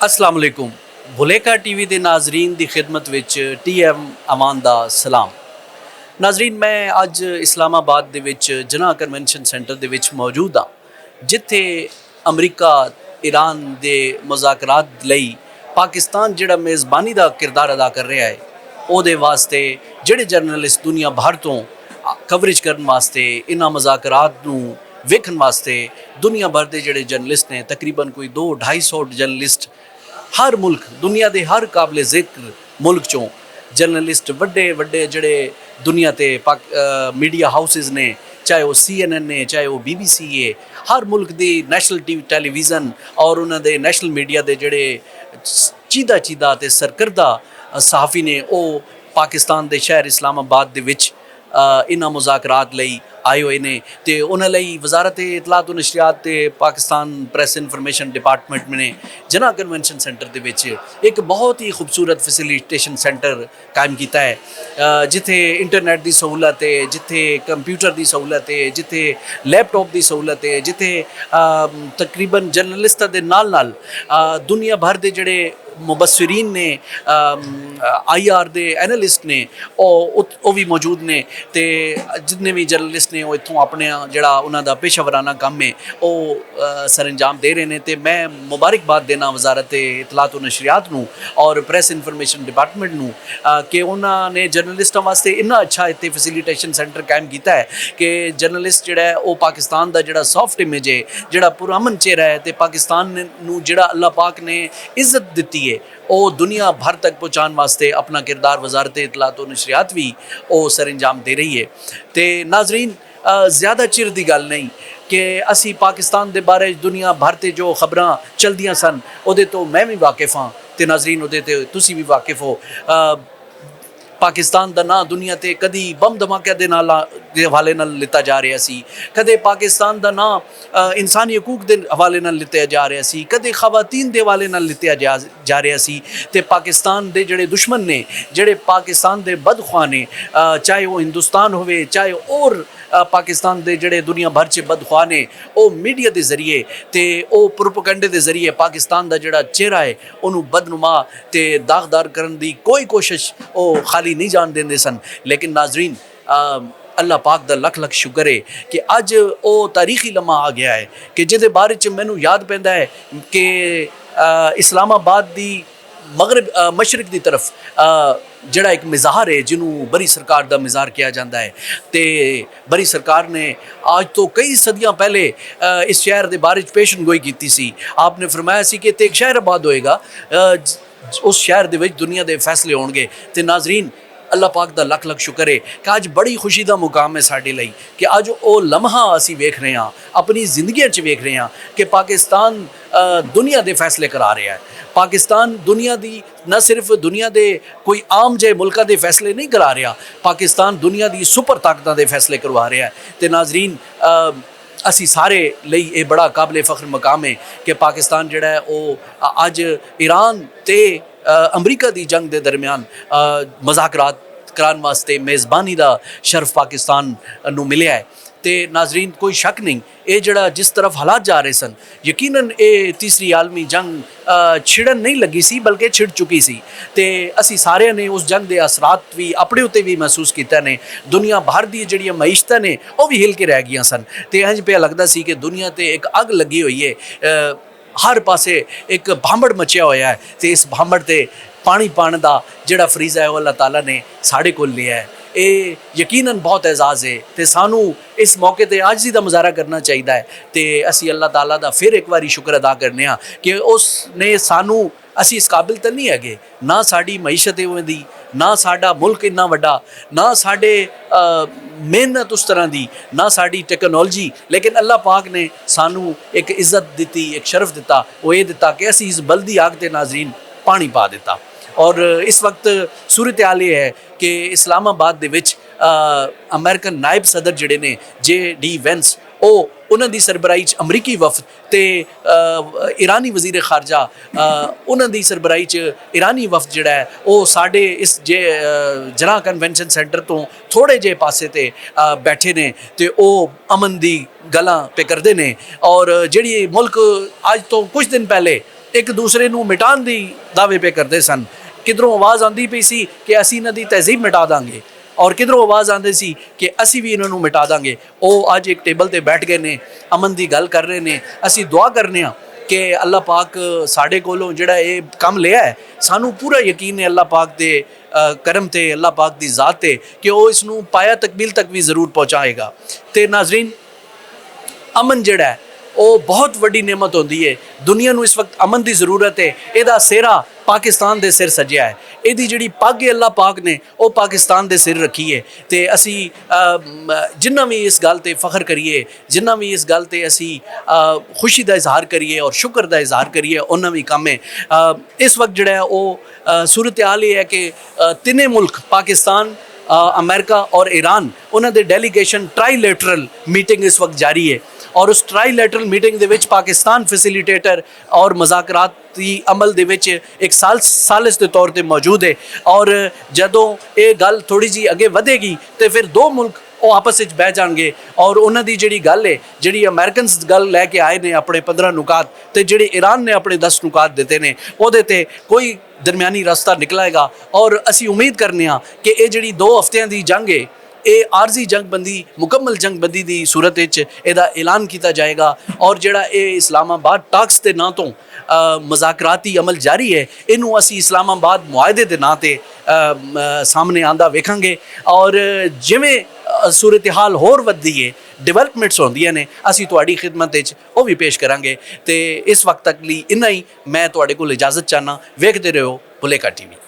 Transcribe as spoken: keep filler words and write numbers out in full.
السلام علیکم۔ بھلیکا ٹی وی دے ناظرین دی خدمت وچ ٹی ایم امان دا سلام۔ ناظرین، میں اج اسلام آباد دے وچ جناح کنونشن سینٹر دے وچ موجود ہاں، جتھے امریکہ ایران دے مذاکرات لئی پاکستان جڑا میزبانی دا کردار ادا کر رہا ہے، او دے واسطے جڑے جرنلسٹ دنیا بھر توں کوریج کرن واسطے، انہاں مذاکرات نوں ویکھن واسطے دنیا بھر دے جڑے جرنلسٹ نے، تقریباً کوئی دو ڈھائی سو جرنلسٹ، ہر ملک، دنیا دے ہر قابل ذکر ملک چوں جرنلسٹ، وڈے وڈے جڑے دنیا تے پاک-، آ، میڈیا ہاؤسز نے، چاہے وہ سی این این نے، چاہے وہ بی بی سی ہے، ہر ملک دی نیشنل ٹی وی، ٹیلی ویژن اور انہاں دے نیشنل میڈیا دے جڑے چیدہ چیدہ تے سرکردہ صحافی نے، او پاکستان دے شہر اسلام آباد دے وچ، آ، انہاں مذاکرات لئی آئے ہوئے نے۔ تے انہاں لئی وزارت اطلاعات و نشریات تے پاکستان پریس انفارمیشن ڈپارٹمنٹ نے جناح کنونشن سینٹر دے وچ ایک بہت ہی خوبصورت فیسیلیٹیشن سینٹر قائم کیتا ہے، آ، جتھے انٹرنیٹ دی سہولت ہے، جتھے کمپیوٹر دی سہولت ہے، جتھے لیپ ٹاپ دی سہولت ہے، جتھے، آ، تقریباً جرنلسٹاں دے نال نال، آ، دنیا بھر دے جڑے مبصرین نے، آئی آر دے اینالسٹ نے، او او وی موجود نے۔ تے جتنے وی جرنلسٹ نے، او اتھوں اپنے جڑا انہاں دا پیشہ ورانہ کم ہے، او سر انجام دے رہے نے۔ تے میں مبارکباد دینا وزارت اطلاعات و نشریات نوں اور پریس انفارمیشن ڈپارٹمنٹ نوں، کہ انہاں نے جرنلسٹاں واسطے اتنا اچھا اتھے فیسیلیٹیشن سینٹر قائم کیتا ہے کہ جرنلسٹ جڑا ہے، او پاکستان دا جڑا سافٹ امیج ہے، جڑا پرامن چہرہ ہے، تے پاکستان نوں جڑا اللہ پاک نے عزت دتی ہے، او دنیا بھر تک پہنچان واسطے اپنا کردار وزارت اطلاعات و نشریات وی او سر انجام دے رہی ہے۔ تے ناظرین، زیادہ چر دی گل نہیں کہ اسی پاکستان دے بارے دنیا بھر تے جو خبراں چلدیاں سن، اودے تو میں وی واقف ہاں، تے ناظرین اودے تے تسی وی واقف ہو۔ پاکستان دا ناں دنیا تے کدی بم دھماکے دے نال، دے حوالے نال لتا جا رہیا سی، کدے پاکستان دا ناں انسانی حقوق دے حوالے نال لتا جا رہیا سی، کدے خواتین دے حوالے نال لتا جا رہیا سی۔ تے پاکستان دے جڑے دشمن نے، جڑے پاکستان دے بدخواہ نے، چاہے وہ ہندوستان ہوئے، چاہے اور پاکستان دے جڑے دنیا بھر چ بدخواہ نے، او میڈیا دے ذریعے تے او پروپیگنڈے دے ذریعے پاکستان دا جڑا چہرہ ہے، اونوں بدنما تے داغدار کرن دی کوئی کوشش او خالی نہیں جان دیندے سن۔ لیکن ناظرین، اللہ پاک دا لکھ لکھ شکر ہے کہ اج او تاریخی لمحہ آ گیا ہے کہ جدے بارے چ مینوں یاد پیندا ہے کہ اسلام آباد دی مغرب، مشرق دی طرف جڑا ایک مزار ہے جنوں بری سرکار دا مزار کیا جاندا ہے، تے بری سرکار نے آج تو کئی صدیاں پہلے اس شہر دے بارے چ پیشن گوئی کیتی سی۔ آپ نے فرمایا سی کہ اتھے ایک شہر آباد ہوئے گا، اس شہر دے وچ دنیا دے فیصلے ہون گے۔ تے ناظرین، اللہ پاک دا لکھ لکھ شکر ہے کہ اج بڑی خوشی دا مقام ہے ساڈے لئی کہ اج او لمحہ اسی ویکھ رہے ہاں، اپنی زندگیاں چ ویکھ رہے ہاں کہ پاکستان دنیا دے فیصلے کرا رہا ہے۔ پاکستان دنیا دی، نہ صرف دنیا دے کوئی عام جے ملکاں دے فیصلے نہیں کرا رہا، پاکستان دنیا دی سپر طاقتاں دے فیصلے کروا رہا ہے۔ تے ناظرین، اسی سارے لئی اے بڑا قابل فخر مقام ہے کہ پاکستان جڑا ہے او اج ایران تے امریکہ دی جنگ دے درمیان مذاکرات کران واسطے میزبانی دا شرف پاکستان نوں ملیا ہے۔ تے ناظرین، کوئی شک نہیں، اے جڑا جس طرف حالات جا رہے سن، یقیناً اے تیسری عالمی جنگ چھڑن نہیں لگی سی بلکہ چھڑ چکی سی۔ تے اسی سارے نے اس جنگ دے اثرات وی اپنے اتے وی محسوس کیتے نے۔ دنیا بھر دی جڑیاں معیشتاں نے، او وی ہل کے رہ گئیاں سن۔ تے انج پیا لگدا سی کہ دنیا تے ایک اگ لگی ہوئی ہے۔ ہر پاسے ایک بھامبڑ مچیا ہویا ہے تے اس بھامبڑ تے پانی پان دا جڑا فریضہ ہے، او اللہ تعالیٰ نے ساڈے کول لیا ہے۔ اے یقیناً بہت اعزاز ہے تے سانوں اس موقع تے عاجزی دا مظاہرہ کرنا چاہیدا ہے۔ تے اسی اللہ تعالیٰ دا پھر ایک واری شکر ادا کرنے ہاں کہ اس نے سانوں، اسی اس قابل تے نہیں ہے گے، نہ ساڈی معیشت ہے اوویں دی، نہ ساڈا ملک اتنا وڈا، نہ ساڈے محنت اس طرح دی، نہ ساڈی ٹیکنالوجی، لیکن اللہ پاک نے سانوں ایک عزت دتی، ایک شرف دتا، وہ یہ دتا کہ اسی اس بلدی آگ تے ناظرین پانی پا دتا۔ اور اس وقت صورتحال یہ ہے کہ اسلام آباد دے وچ امریکن نائب صدر جڑے نے، جے ڈی وینس، او انہاں دی سربراہی چ امریکی وفد تے ایرانی وزیر خارجہ انہاں دی سربراہی چ ایرانی وفد جڑا ہے، او ساڈے اس جے جناح کنونشن سینٹر توں تھوڑے جے پاسے تے بیٹھے نے تے او امن دی گلاں پہ کردے نے۔ اور جڑی ملک اج تو کچھ دن پہلے ایک دوسرے نوں مٹان دی دعوے پہ کردے سن۔ کدھروں آواز آندی پئی سی کہ اسی انہاں دی تہذیب مٹا داں گے، اور کدھروں آواز آندی سی کہ اسی وی انہاں نوں مٹا داں گے۔ او اج ایک ٹیبل تے بیٹھ گئے نے، امن دی گل کر رہے نے۔ اسی دعا کرنے ہاں کہ اللہ پاک ساڈے کولوں جڑا اے کم لیا ہے، سانوں پورا یقین ہے اللہ پاک دے کرم تے، اللہ پاک دی ذات تے، کہ او اس نوں پایا تکمیل تک وی ضرور پہنچائے گا۔ تے ناظرین، امن جڑا ہے، او بہت وڈی نعمت ہوندی ہے۔ دنیا نوں اس وقت امن دی ضرورت ہے۔ اے دا سہرا پاکستان دے سر سجیا ہے۔ اے دی جڑی پگ ہے اللہ پاک نے، او پاکستان دے سر رکھی ہے۔ تے اسی جنہاں وی اس گل تے فخر کریے، جنہاں وی اس گل تے اسی خوشی دا اظہار کریے اور شکر دا اظہار کریے، انہاں وی کم ہے۔ اس وقت جڑا ہے او صورتحال یہ ہے کہ تینے ملک پاکستان، امریکہ اور ایران، انہاں دے ڈیلیگیشن ٹرائی لیٹرل میٹنگ اس وقت جاری ہے، اور اس ٹرائی لیٹرل میٹنگ دے وچ پاکستان فیسیلیٹیٹر اور مذاکراتی عمل دے وچ ایک سال ثالث دے طور تے موجود ہے۔ اور جدوں یہ گل تھوڑی جی اگے ودھے گی تے پھر دو ملک او آپس وچ بہہ جان گے، اور انہاں دی جڑی گل ہے، جڑی امریکنز گل لے کے آئے نے اپنے پندرہ نکات تے جڑے ایران نے اپنے دس نکات دتے نے، او دے تے کوئی درمیانی رستہ نکلائے گا۔ اور اسی امید کرنے ہاں کہ اے جڑی دو ہفتیاں دی جنگ ہے، اے عارضی جنگ بندی، مکمل جنگ بندی دی صورت وچ اے دا اعلان کیتا جائے گا، اور جڑا اے اسلام آباد ٹاکس دے ناں توں مذاکراتی عمل جاری ہے، اینوں اسی اسلام آباد معاہدے دے ناں تے سامنے آندا ویکھاں گے۔ اور جویں صورتحال ہور ودھدی ہے، ڈیولپمنٹس ہوندیاں نے، اسی تہاڈی خدمت وچ او وی پیش کراں گے۔ تے اس وقت تک لئی انہاں ہی، میں تہاڈے کول اجازت چاہنا۔ ویکھدے رہو بلیکا ٹی وی۔